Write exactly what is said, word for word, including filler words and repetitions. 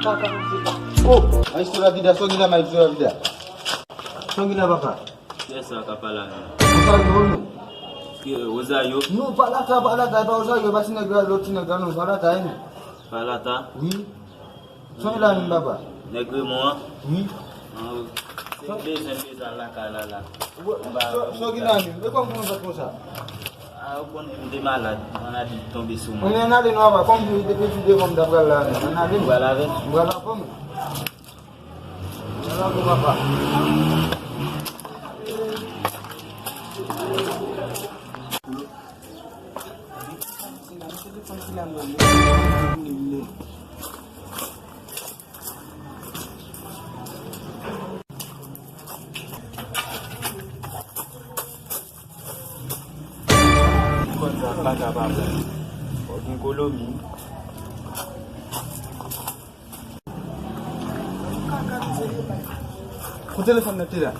Oh, maestro la vida, só que dá mais só vida. Só que dá, papá. Kiyès sa k ap pale a nou? Rosario, non? Ki, eh, Rosario? Non, pa lata, pa lata, e pa Rosario, e pa ti nèg la, lòt ti nèg la, non, pa lata, non. Pa lata? Wi. Só que dá, papá. Nèg Remon an? Wi. Ah, se bezwen peza lakay la la. Só que dá, menm. E kòm pou nou fè konsa? Ah, ou konnen m te malad. Maladi tonbe sou mwen. Ann ale non, apa, kòm depi devan m ta pral la, ann ale. Ou pral avè m? M pral avè w. M pral avè w, apa. Konn sa pa kapab. Fò gen kolomi. Pou telefòn nan te la.